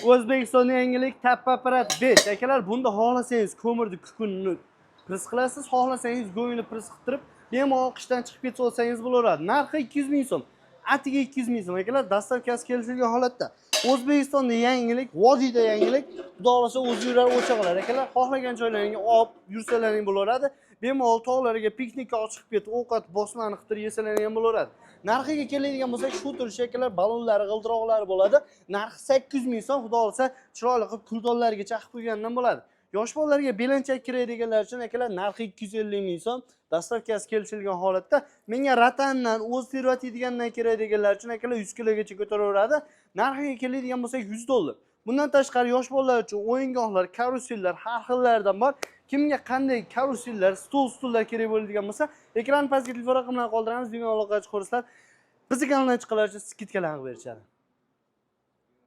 O'zbekistonda yangilik, Tappa apparat 5. Akalar, bunda xohlasangiz ko'mirni, kukunni press qilasiz, xohlasangiz go'ngni press qiltirib, bemalol qishdan chiqib ketsa olsangiz bo'laveradi. Narxi 200 ming so'm. Atiga 200 ming so'm akalar, доставка si kelishilgan holatda. O'zbekistonda yangilik, vodiyda yangilik. Xudo xohlasa, o'zi yurar, o'choqlar akalar, xohlagan joylaringga olib yursalaring bo'laveradi. Bemalol tog'larga piknikka olib chiqib ketib, ovqat bosmani qilib yesalaring ham bo'laveradi. Narxiga keladigan bo'lsak, shu turishi akalar, ballonlari, g'ildiroqlari bo'ladi. Narxi 800 ming so'm, xudo xohlasa, chiroyli qilib kuldonlargacha qilib qo'ygandan bo'ladi. Yosh bolalarga belanchak kerak deganlar uchun akalar, narxi 250 ming so'm, доставка si kelishilgan holatda. Menga ratandan o'z tervatiydigandan kerak deganlar uchun akalar, 100 kilogacha ko'taraveradi. Narxiga keladigan bo'lsak, 100 dollar. Bundan tashqari yosh bolalar uchun o'yingohlar, karusellar har xillaridan bor. Kimga qanday karusellar, stol, stullar kerak bo'ladigan bo'lsa, ekran pastga telefon raqamlarini qoldiramiz, bemalol aloqaga chiqaverasizlar. Bizni kanaldan chiqqanlar uchun скидка larni qilib berishadi.